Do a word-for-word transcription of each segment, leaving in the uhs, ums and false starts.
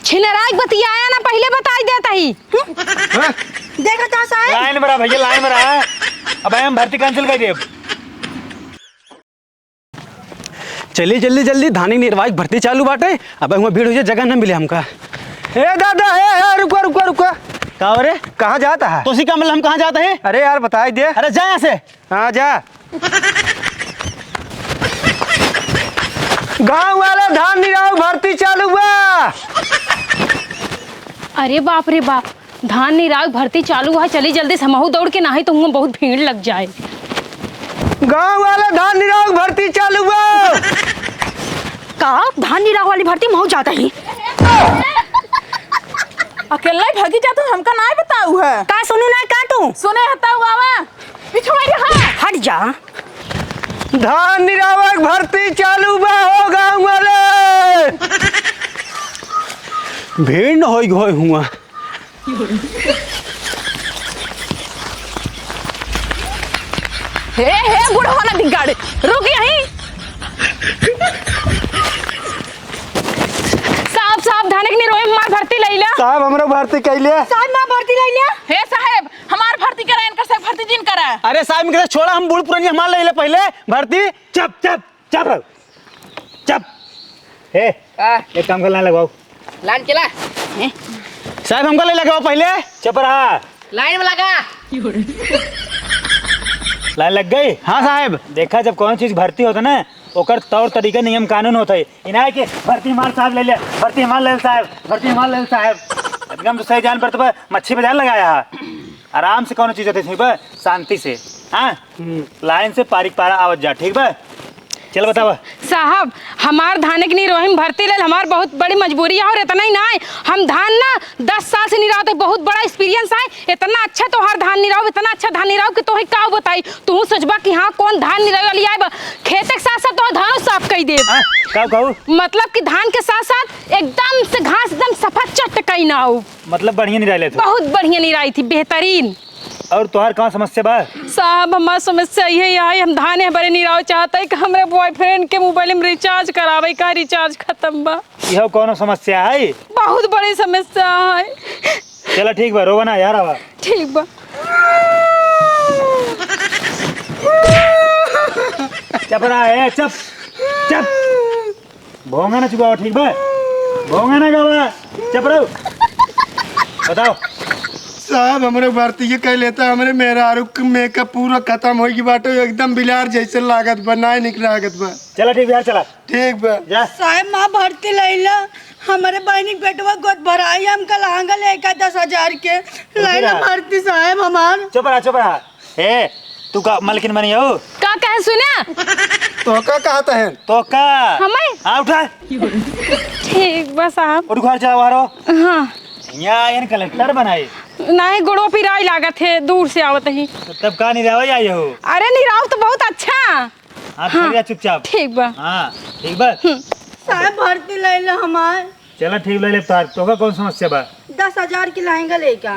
छिनराई बतियाया ना, पहिले बताई देत ही। हाँ? देखा था साहेब? लाइन में रहा भैया, लाइन में रहा। अब हम भर्ती cancel कर देब। चली जल्दी जल्दी, धानी निरवाई भर्ती चालू बाटे। अब हुआँ भीड़ होइ जाए, जगह न मिले हमका। ए दादा, ए, ए, रुका, रुका, रुका। का हो रे? कहाँ जात है? तोसी का मतलब हम कहाँ जात है? अरे यार, बताई दे। अरे जा यहाँ से। हाँ, जा। गाँव वाले, धान निराव भर्ती चालू बा। अरे बाप रे बाप, धान निराव भर्ती चालू है, चली जल्दी से हमहू दौड़ के, नाही तो हुआँ बहुत भीड़ लग जाए। गाँव वाले, धान निराव भर्ती चालू बा। का? धान निराव वाली भर्ती महू जाता ही? अकेला ही भागी जात हो, हमका नाय बताऊ है। का सुनू ना का तू? सुने हता हुआ वा। पीछे वाली हाँ। हट जा। धान निरावक भर्ती चालू बा हो गाँव वाले। भीड़ न होई होई हुआँ। हे, हे, बुढ़वा ना बिगाड़े। रुक यहीं। साहब, साहब, धानक निरोही हमार भर्ती लइला। साहब, हमरो भर्ती कइले। साहब, हमार भर्ती लइला। हे साहेब, हमार भर्ती करा, इनकर से भर्ती जिन करा। अरे साहब, इनके छोड़ा, हम बूढ़ पुरानी, हमार लइले पहिले भर्ती। चुप, चुप, चुप रहो। चुप। हे, का? एक काम कर, लाइन लगवाओ। लाइन चला। हैं? साहब, हमका लाइन लगवाओ पहिले। चुप रहा। लाइन में लगा। लाइन लग गई? हाँ साहब। देखा, जब कौनो चीज भर्ती होता ना, ओकर तौर तरीका, नियम कानून होता है। इनाय के भर्ती हमार साहब लइले, भर्ती हमार लइले साहब, भर्ती हमार लइले साहब। एकदम तो सही जान पर तो मच्छी बाजार लगाया है। आराम से कौनो चीज होते, ठीक बा? शांति से। हाँ? हम्म। लाइन से पारिक पारा आवत जा, ठीक बा? चल बतावा। साहब, हमार धानक निरोही में भर्ती लेल हमार बहुत बड़ी मजबूरी है, और इतना ही ना है, हम धान ना दस साल से निरावत है, बहुत बड़ा experience है। इतना अच्छा तोहार धान निराव, इतना अच्छा धान निराव कि तोहे का बताई। तू सोचबा कि हाँ, कौन धान निरावे वाली आए बा। खेते के साथ साथ तोहार धानो साफ कई देब। हाँ, का कहू? मतलब कि धान के साथ साथ एकदम से घास एकदम सफा चट कई ना हो। मतलब बढ़िया निराई लेत हो? बहुत बढ़िया निराई थी, बेहतरीन। और तोहार का समस्या बा? साहब, हमार समस्या यही है, हम धाने बरे निराव चाहत है कि हमरे boyfriend के mobile में recharge करावे का, recharge खत्म बा। यह कौनो समस्या है? बहुत बड़ी समस्या है। चला ठीक बा, रोवा ना यार, आवा। ठीक बा। चुप रहा, ए, चुप, चुप। भोंगा ना चुकावा, ठीक बा? भोंगा ना गावा, चुप रहो। बताओ। साहब, हमरे भर्ती के कह लेता, हमरे मेहरारू के makeup पूरा खत्म होइ गई बाटे, एकदम बिलार जैसे लागत बा, नाय निक लागत बा। चला ठीक बा यार, चला। ठीक बा। जा। साहेब, हमार भर्ती लइला, हमरे बहिनी के बेटवा गोद भराई, हमका लहंगा लेके दस हजार के। लइला भर्ती साहेब हमार। चुप रहा, चुप रहा। ए, तू का मलकिन बनी हो? का कहे सुना? तो का कहत है? तो का? हमें? हाँ, उठा। ठीक बा साहब। उठ, घर जाओ, आ रहो। हाँ। यहाँ इन कलेक्टर बनाए। नहीं, गोड़ो पिराई लागत है, दूर से आवत ही। तो तब का निरावे आई हो? अरे निराव तो बहुत अच्छा। हाँ, तो हाँ। चुपचाप। ठीक बा। हाँ, ठीक बा। हम्म। साहब भर्ती लइला हमार। चला ठीक, लइ लेब तोहार। तोका कौन समस्या बा? दस हजार के लहंगा लेके आ।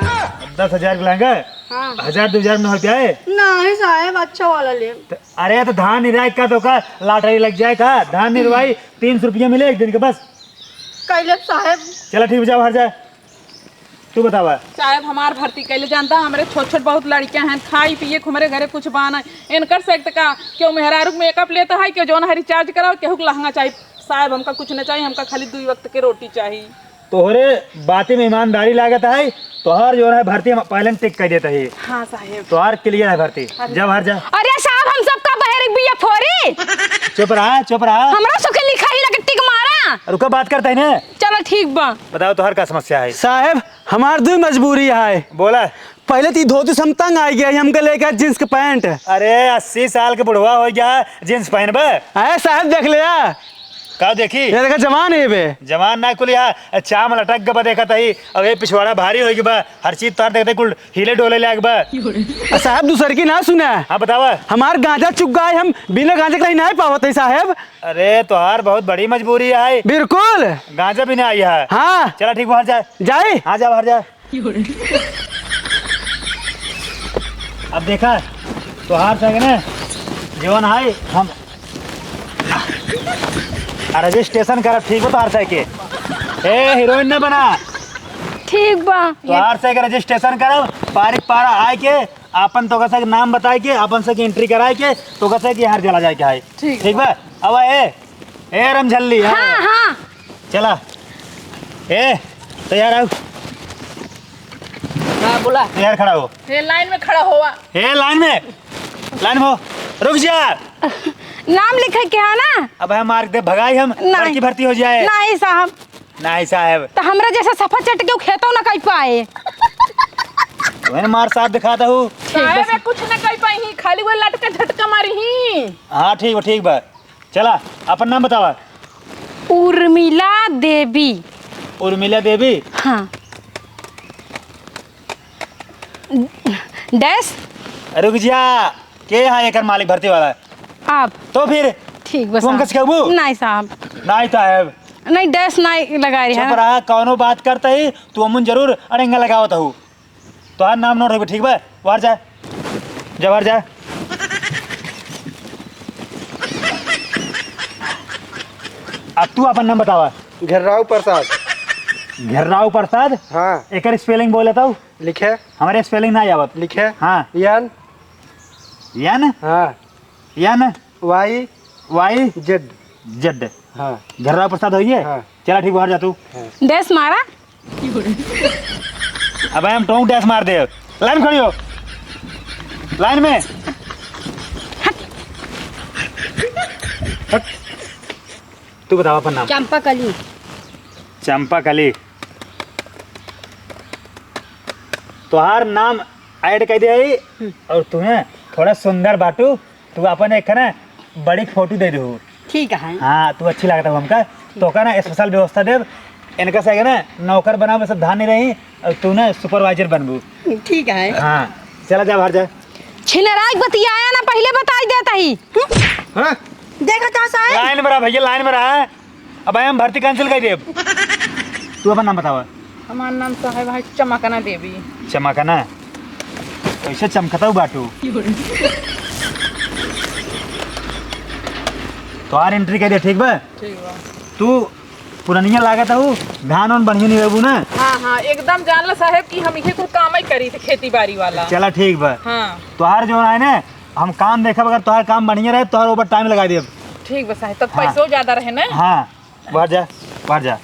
दस हजार के लहंगा? हाँ। हजार दो हजार में हो जाए? नहीं साहब, अच्छा वाला लेब। त-, अरे तो धान निराई का तोका lottery लग जाए का? धान निरवाई तीन सौ रुपया मिले एक दिन के बस। कइ लेब साहब। चला ठीक, जाओ हर जाए। तू बतावा। साहब हमार भर्ती कइले जानता, हमरे छोट छोट बहुत लड़कियां हैं, खाई पिए के हमरे घरे कुछ बा ना। इनकर से एक त का, केहू मेहरारू के makeup लेता है, केहू जौन है recharge कराओ, केहू के लहंगा चाहिए। साहब, हमका कुछ न चाहिए, हमका खाली दुई वक्त के रोटी चाहिए। तोहरे बाती में ईमानदारी लागत है, तोहर जो है भर्ती हम पहले टिक कर देता है। हाँ साहेब। तोहर clear है भर्ती, हाँ। जा बाहर जा। अरे साहब, हम सबका बहरे बिया फोरी। चुप रहा, चुप रहा। हमरा सुखे लिखा ही लगे टिक मारा। रुका, बात करता है ना। चलो ठीक बा। बताओ तोहर का समस्या है? साहेब, हमार दुई मजबूरी है। बोला। पहले तो ई धोती से हम तंग आ गया, हमके लेके jeans के pant। अरे, अस्सी साल के बुढ़वा हो गया, jeans पहनबे? अरे साहब, देख ले यार। का देखी? ये देखा, जवान है बे। जवान ना कुल यहाँ चाम लटक गबा देखत ही। अब ये पिछवाड़ा भारी हो गबा, हर चीज तार देखते कुल हिले डोले लाग बा। आ साहब, दूसर की ना सुना। हाँ, बतावा। हमार गांजा चुक गए, हम बिना गांजा के रही नहीं पावत है साहब। अरे, तोहार बहुत बड़ी मजबूरी है। बिल्कुल। गांजा भी ना आई है। हाँ। चला ठीक, बाहर जाए। जाए? हाँ, जा बाहर जा। अब देखा, तोहार संग ने जवन है, हम आ, registration करब, ठीक बा, तोहार संग के। ए, हीरोइन ना बना। ठीक बा। तोहार से एक रजिस्ट्रेशन करो, पारिक पारा आए के, आपन तोका से नाम बताए के, आपन से एंट्री कराए के, तोका से कि हार चला जाए के है। ठीक ठीक बा। बा। अब ए, ए रमझल्ली, हाँ। हाँ, हाँ। चला। ए, तैयार आओ। हाँ, बोला। तैयार खड़ा हो। ए, लाइन में खड़ा होवा। ए, लाइन में। लाइन में हो। रुक जा। नाम लिखे के है ना? अब हम मार दे भगाई हम, नहीं। लड़की भर्ती हो जाए। नहीं साहब। नहीं साहब। तो हमरा जैसा सफा चट के खेतो ना कई पाए। वहन मार साहब दिखाता हूँ। साहब, ये कुछ ना कई पाई ही, खाली वो लटका झटका मारी ही। हाँ, ठीक बा, ठीक बा। चला, अपन नाम बतावा। उर्मिला देवी। उर्मिला देवी? हाँ। डैश। रुक जा, के है एकर मालिक भर्ती वाला? आप। तो फिर? ठीक बा तू हमका साहब। सिखाबू? नहीं साहब। नहीं साहब। नहीं, डैश नहीं लगा रही चुप है। रहा, कौनो बात करता ही तू अमुन जरूर अड़ेंगा लगावत हूँ। तोहार नाम नोट होइबे, ठीक बा? बाहर जा, जा बाहर जा। अब तू अपन नाम बतावा। घेर्राव प्रसाद। घेर्राव प्रसाद? हाँ। एकर स्पेलिंग बोले तो? लिखे। हमारे स्पेलिंग ना आवत। लिखे। हाँ। एन। एन? हाँ। N? Y. Y? Z. Z. हाँ। घेर्राव प्रसाद होइए? हाँ। चला ठीक, बाहर जा तू। हाँ। डैश मारा। अब हम टोंक डैश मार दे। लाइन खड़ी हो। लाइन में। हट। तू बतावा अपन नाम। चंपा कली। चंपा कली। तोहार नाम ऐड कर दे है हम्म। और तुम्हें थोड़ा सुंदर बाटू, तू अपन एक ना बड़ी फोटो दे दू। ठीक है। हाँ, तू अच्छी लागत है हमका। ठीक। तो का ना स्पेशल व्यवस्था देब, इनका से ना नौकर बनावे, सब धान नहीं रही, और तू ना सुपरवाइजर बनबू। ठीक है। हाँ, चला जा बाहर जा। छिनराई बतियाया ना, पहले बताई देता ही। हाँ? देखा था साहब? लाइन में रहा भैया, लाइन में रहा। अब हम भर्ती कैंसिल कर देब। तू अपन नाम बतावा। हमार नाम साहब है चमकना देवी। चमकना? कैसे चमकता हूँ बाटू? तोहार एंट्री कर दे, ठीक बा? ठीक बा। तू पुरनिया लागत हऊ, धान उन बढ़िया नहीं रहबू ना? हाँ, हाँ, एकदम जान ला साहेब कि हम इहे कुल काम ही करी थे, खेती बाड़ी वाला। चला ठीक बा। हाँ। तोहार जो है ना, हम काम देखब, अगर तोहार काम बढ़िया रहे, तोहार ओवर टाइम लगा देब। ठीक बा साहेब, तब हाँ। पैसो ज्यादा रहे ना? हाँ, बाहर जा, बाहर जा।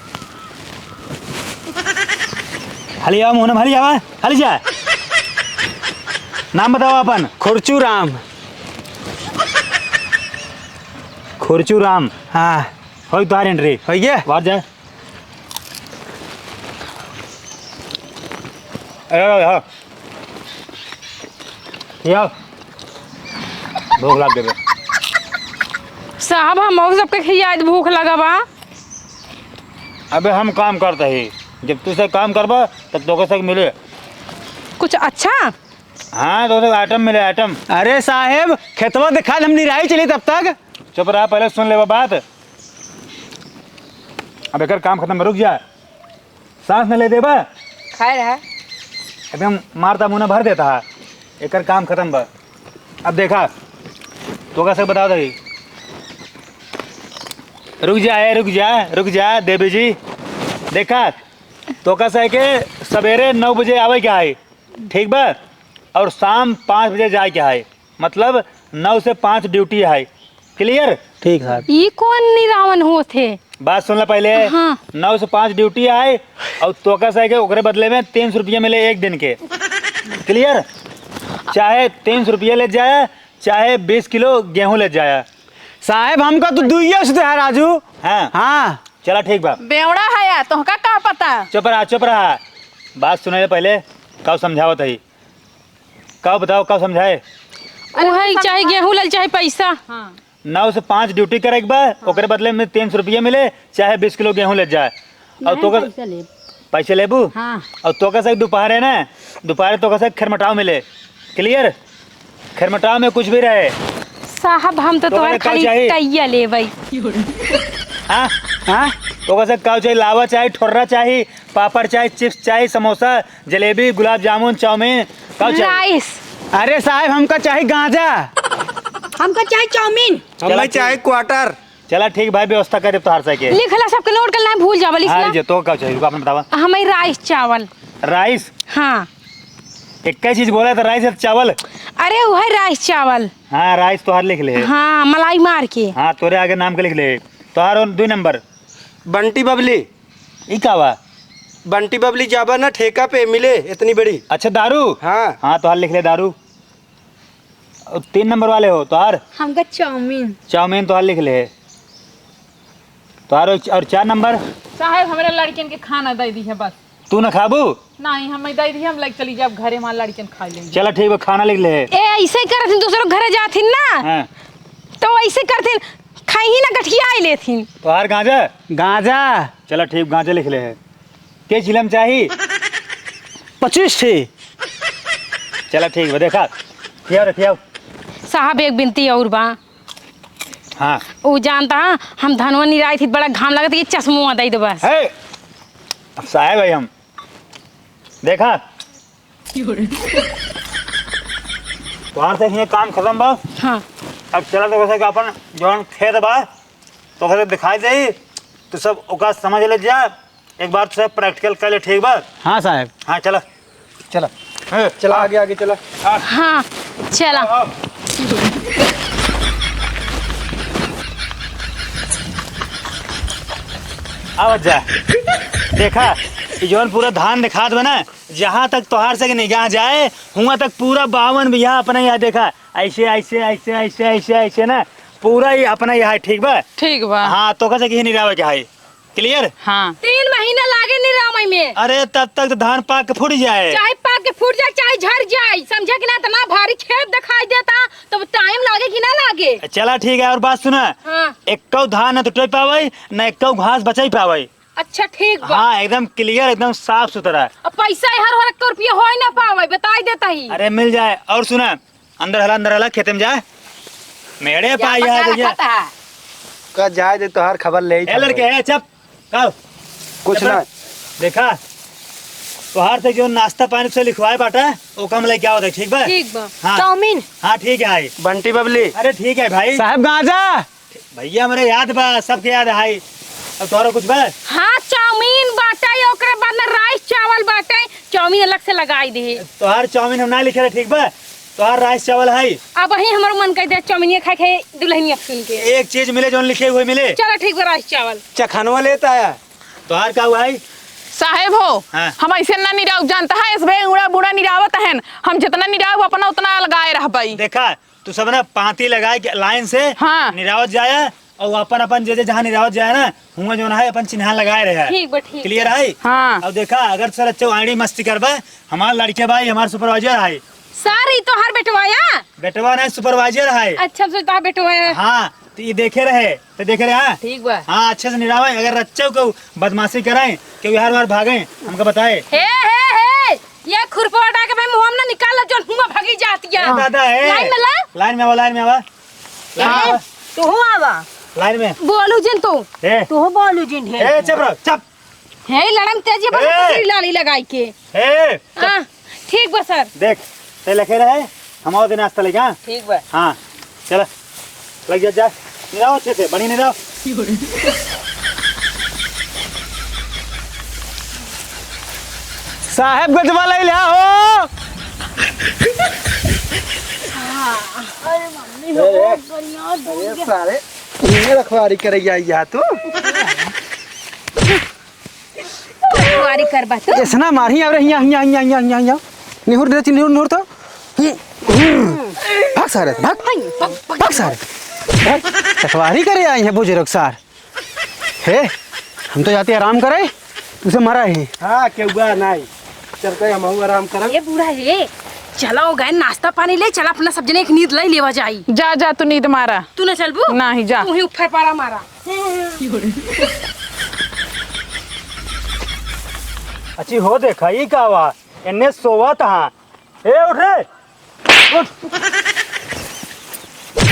हाली आवा, मोहनम, हाली आवा, हाली जा। नाम बतावा अपन। खुरचू राम। खुरचू राम। हाँ। होई तोहार एंट्री। होई गे? बाहर जा। ए, ए, ए, हाँ। या। भूख लाग गई बे। साहब, हम और सबके खियाइत भूख लगा बा। अबे हम काम करता ही, जब तू से काम करबा, तब तोके से मिले। कुछ अच्छा? हाँ, तो आइटम मिले, आइटम। अरे साहेब, खेतवा दिखा, हम निराई चली तब तक। चुप रहा, पहले सुन लेवा बात। अब एकर काम खत्म, रुक जा। सांस न ले देबा। खाए रहा। एकदम मारता मुंह न भर देता है। एकर काम खत्म बा। अब देखा, तोका से बता दे। रुक जा, ए, रुक जा, रुक जा, देवी जी। देखा, तोका से के सवेरे नौ बजे आवे के है, ठीक बा? और शाम पाँच बजे जाए के है, मतलब नौ से पाँच ड्यूटी है। क्लियर? ठीक साहब। ई कौन निरावन होत है? बात सुन ले पहले। हाँ। नौ से पाँच ड्यूटी आए और तोका से के ओकरे बदले में तीन सौ रुपया मिले एक दिन के। क्लियर? चाहे तीन सौ रुपया ले जाया, चाहे बीस किलो गेहूं ले जाया। साहेब, हमका तो दुइये सौ दे है राजू। हाँ। हाँ। चला ठीक बा। बेवड़ा है या, तोहका का पता? चुप रहा, चुप रहा। बात सुने ले पहले, का समझावत है। का बताओ, का समझाए? वही चाहे गेहूं ले, चाहे पैसा। हाँ। नौ से पाँच ड्यूटी करे के बा, ओकरे बदले में तीन सौ रुपया मिले, चाहे बीस किलो गेहूं ले जाए। और नहीं, तो का पैसा लेब। पैसे लेबू? हाँ। और तोका से दोपहर है ना, दोपहर तोका से खरमटाव मिले। क्लियर? खरमटाव में कुछ भी रहे। साहब, हम तो तोका तोहरे का खाली चाही? कहिया लेबै। हाँ? हाँ? तोका से का चाही? लावा चाही, ठोर्रा चाही, पापड़ चाही, चिप्स चाही, समोसा, जलेबी, गुलाब जामुन, चाउमीन, का चाही? राइस। अरे साहब, हमका चाही गांजा। हमका चाही चाउमीन। चला हमें ठीक। चाही क्वार्टर। चला ठीक भाई, व्यवस्था करे तोहार से के। लिख ला सबके नोट कर, ना भूल जावा, लिख हाँ, ला। जे तो का चाहिए, रुको, आपने बतावा। हमें राइस चावल। राइस? हाँ। एक ही चीज बोला था, राइस है चावल? अरे, वो है राइस चावल। हाँ, राइस तोहार लिख ले। हाँ, मलाई मार के। हाँ, तोरे आगे नाम के लिख ले। तोहार और दुई नंबर। बंटी बबली। ई का बा? बंटी बबली जाबा ना ठेका पे मिले इतनी बड़ी। अच्छा, दारू? हाँ। हाँ, तोहार लिख ले दारू। और तीन नंबर वाले हो, तोहार? हमका चाउमीन। चाउमीन तोहार लिख ले। तोहार और, और चार नंबर? साहेब, हमरे लड़कियन के खाना दे दी है बस। तू ना खाबू? नहीं, हम दे दी, हम लेके चली जाब घरे, हमारे लड़कियन खा लेंगे। चला ठीक बा, खाना लिख ले। ए, ऐसे ही करत हिन, दूसरों घरे जात हिन ना, हाँ। तो ऐसे करत हिन, खाई ही ना, गठिया ही लेत हिन। तोहार गांजा? गांजा। चला ठीक, गांजा लिख ले है। के चिलम चाही? पच्चीस ठे। चला ठीक बा, देखा, खियाओ रे, खियाओ। साहब, एक बिनती और बा। हाँ। ऊ जानता, हम धनवा निराई थी, बड़ा घाम लगत, ये चश्मो दे दो बस। हे, अब साहेब है हम। देखा? तोहार से ये काम खत्म बा। हाँ। अब चला तो वैसे कि अपन जौन खेत बा, तो वैसे दिखाई दे, तू सब ओका समझ ले जा। एक बार तू सब practical कर ले, ठीक बा? हाँ साहेब। हाँ, चला। चला। हैं? चला, आगे, आगे चला। हाँ, चला। आवा जा। देखा, ई जौन पूरा धान देखात बा ना, जहाँ तक तोहार से के निगाह जाए, हुआं तक पूरा बावन बिगहा अपना यहाँ देखा। ऐसे, ऐसे, ऐसे, ऐसे, ऐसे, ऐसे ना, पूरा ही अपना यहाँ है, ठीक बा? ठीक बा। हाँ, तो कैसे किसी निरावे के है? Clear? हाँ। तीन महीना लागे निरावे में। अरे, तब तक तो धान पाक के फूट जाए। चाहे पाक के फूट जाए, चाहे झर जाए, समझा कि ना? इतना भारी खेत दिखाई देता, तो time लागे कि ना लागे? चला ठीक है, और बात सुना। हाँ। एक्कौ धान न तो टोई पावे, न एक्कौ घास बचाई पावे। अच्छा, ठीक बा। हाँ, एकदम clear, एकदम साफ सुथरा। अब पैसा हर हर एक रुपया होई ना पावे, बताई देता ही। अरे, मिल जाए। और सुना, अंदर हला, अंदर हला, खेते में जा। मेरे जा, पा यहाँ पका भैया। रखा था। का जाए दे, तोहार खबर ले ही ए था लड़के, भाई। ए, चुप। का? कुछ चुप ना। रह। देखा, तोहार से जो नाश्ता पानी से लिखवाए बाटा, वो काम लेके आओ दे, ठीक बा? ठीक बा। हाँ। चाउमीन। हाँ, ठीक है भाई। बंटी बबली। अरे, ठीक है भाई। साहब, गांजा। भैया, हमरे याद बा, सबके याद है। अब तोहरा कुछ बा? हाँ, चाउमीन बाटे, ओकरे बाद में राइस चावल बाटे, चाउमीन अलग से लगाई दे। तोहार चाउमीन हम ना लिखे रहे, ठीक बा? तोहार राइस चावल है। अब वही हमारो मन कर दे चाउमीनिया खाए के दुल्हनिया सुन के। एक चीज मिले, जौन लिखे हुए मिले। चलो, ठीक बा, राइस चावल। चखनवा लेता है। तोहार का हुआ है? साहेब हो, हाँ। हम ऐसे ना निराव जानता है, इस बे उड़ा बूढ़ा निरावत हन। हम जितना निराव अपना उतना अलगाए रहबई। देखा, तू सब ना पाती लगाए के लाइन से हाँ। निरावत जाया और अपन अपन जे जे जहाँ निरावत जाया ना, हुआं जौन है अपन चिन्हान लगाए रहे। ठीक बा, ठीक क्लियर बा। है? हाँ। अब देखा, अगर सर अच्छे आड़ी मस्ती करबा, हमार लड़के भाई, हमार सुपरवाइजर है। सर, ई तो हर बेटवा या? बेटवा नहीं, सुपरवाइजर है। अच्छा, हम सोचता है बेटवा है। हाँ, तो ये देखे रहे, तो देखे रहे, हाँ? ठीक बा। हाँ, अच्छे से निरावे, अगर रच्चो को बदमाशी कराए, केहू यार वार भागे, हमका बताए। हे, हे, हे, ये खुरपवा उठा के भाई मुंह में ना निकाल लो, जौन हुआ भागी जाती है। ए, दादा, ए। लाइन में ला। लाइन में आवा, लाइन में आवा। लाइन में ए, आवा। तू हूँ आवा। लाइन में। बोलू जिन तू। ए। तू हूँ बोलू जिन ढेर। ए, चुप रहो, चुप। हे, लड़म तेजी बस ए। पकड़ी लाली लगाई के। ए, चुप। हाँ, ठीक बा सर। देख, ते लखे रहे, हम आओ दे नाश्ता लेके, हाँ? ठीक बा। हाँ, चला, लग जा, जा। निराओ अच्छे से, बनी निराओ। साहेब गजवा ले लिया हो। हाँ, अरे मम्मी, ए, बहुत बढ़िया, अरे सारे, ये रखवारी करे आई तू। रखवारी करबा तू। ऐसना मारही, अरे हिया, हिया, हिया। निहुर दे, निहुर, निहुर तो। भाग सारे, भाग। भाग, भाग, भाग। भाग सारे। भाग। रखवारी करे आई है बुजुर्ग सार। हे, हम तो जाते आराम करे, तुझे मरा है। हाँ, केहुआ नहीं। चलते हम आराम करब। ये बूढ़ा है, चला हो गए नाश्ता पानी ले, चला अपना सब जने एक नींद ले लेवा जाई। जा, जा, तू नींद मारा। तू ना चलबू? नहीं, जा। तू ही ऊपर पारा मारा। अच्छी हो देखा, ई का हुआ? एन्ने सोवत हाँ। ए, उठ रे। उठ।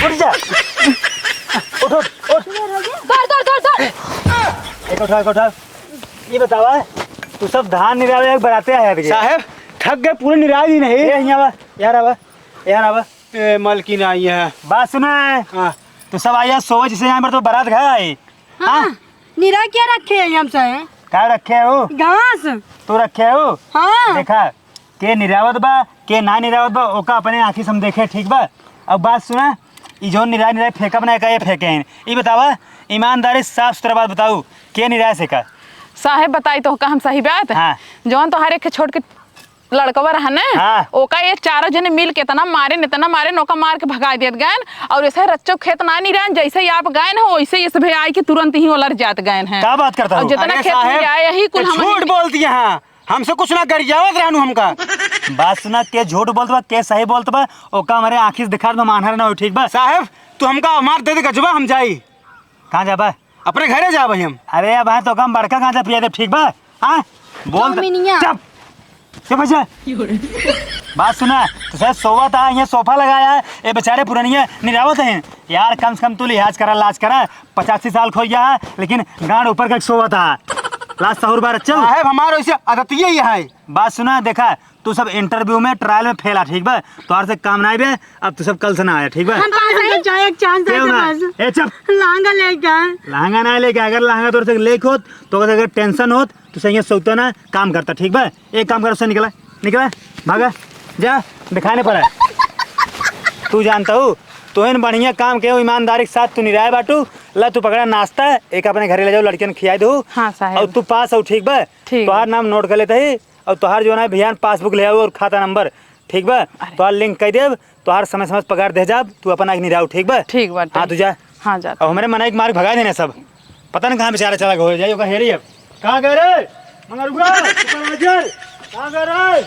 उठ जा। उठ, उठ, उठ। दौड़, दौड़, दौड़, दौड़। एक उठा, एक उठा। ये बतावा, तू सब धान निरावे एक बराते आया थे। साहेब, थक गए, पूरे निराज ही नहीं। ए, यहाँ आवा, यार आवा, यार आवा। ए, मलकिन आई है। बात सुना है? हाँ। तो सब आया सोवा जैसे यहाँ पर तो बारात घर आई। हाँ, हाँ? निरा क्या रखे हैं हम से? का रखे हो? घास। तू रखे हो? हाँ। देखा, के निरावत बा, के ना निरावत बा, ओका अपने आँखी से हम देखे, ठीक बा? अब बात सुना, ई जौन निराय निराय फेंकब ना, का ये फेंके हैं? ई बतावा, ईमानदारी साफ सुथरा बात बताऊ, के निराय से का? साहेब बताई तो का हम सही बात? हाँ। जौन तोहार एक छोट के लड़कवा रहा ने, हाँ। ओका ये चारों जने मिल के इतना मारे न, इतना मारे न, ओका मार के भगाई देत गए। और ऐसे रच्चो खेत ना निरान, जैसे ही आप गए न, वैसे ही इस भे आई के तुरंत ही ओलर जात गए हैं। का बात करता और हो? जितना अरे खेत साहेब, निराए, यही कुल ये हम झूठ बोल दिया। हाँ, हमसे कुछ ना गरियावत रहनु हमका। बात सुना, के झूठ बोलत बा, के सही बोलत बा, ओका हमरे आँखी से दिखा दो, मानहर ना हो, ठीक बा? साहेब, तू हमका मार दे दे गजबा, हम जाई। कहाँ जाबा? अपने घरे जाबे हम। अरे अब है तो कम बड़का गांजा पिया दे, ठीक बा? हाँ? बोल तो। चौमिनिया। चुप। चुप हो जा। बात सुना, तो शायद सोवत है, ये सोफा लगाया है, ये बेचारे पुरनिया निरावत हैं। यार कम से कम तू लिहाज करा, लाज करा, पचासी साल खो गया है, लेकिन गांड ऊपर का सोवत है। लाज सहूर बार अच्छा। साहेब हमार वैसे आदत यही है। बात सुना, देखा, तू सब इंटरव्यू में, ट्रायल में फेल आ, ठीक बा? तोहार से काम ना आइबे, अब तू सब कल से ना आया, ठीक बा? हम पास हैं। अच्छा, एक चांस दे क्यों दे ना? बस। ए, चुप। लहंगा लेके आए। लहंगा ना लेके, अगर लहंगा तोर से लेके होत, तो अगर टेंशन होत, तो सही सोचता ना, काम करता, ठीक बा? एक काम कर, उससे निकला, निकला, भागा, जा, दिखाने पड़ा। तू जानता हूँ, तोहन बढ़िया काम के हो, ईमानदारी के साथ तू निराय बाटू, ला तू पकड़ा नाश्ता, एक अपने घरे ले जाओ, लड़कियन खियाई दो। हाँ, साहेब। और तू पास हो, ठीक बा? ठीक। तोहार नाम नोट कर लेते ही, और तोहार जो ना भियान पासबुक ले आओ और खाता नंबर, ठीक बा? अरे। तोहार लिंक कर देब, तोहार समय समय से पगार दे जाब, तू अपन आँख निराव, ठीक बा? ठीक बाटे। हाँ, तू जा। हाँ, जा। और हमरे मनई के मार भगा देने सब, पता नहीं कहाँ बेचारा चला गया, जाइए ओका हेरी अब। कहाँ गए रे? मंगरुआ, ऊपर आ जा। कहाँ गए रे?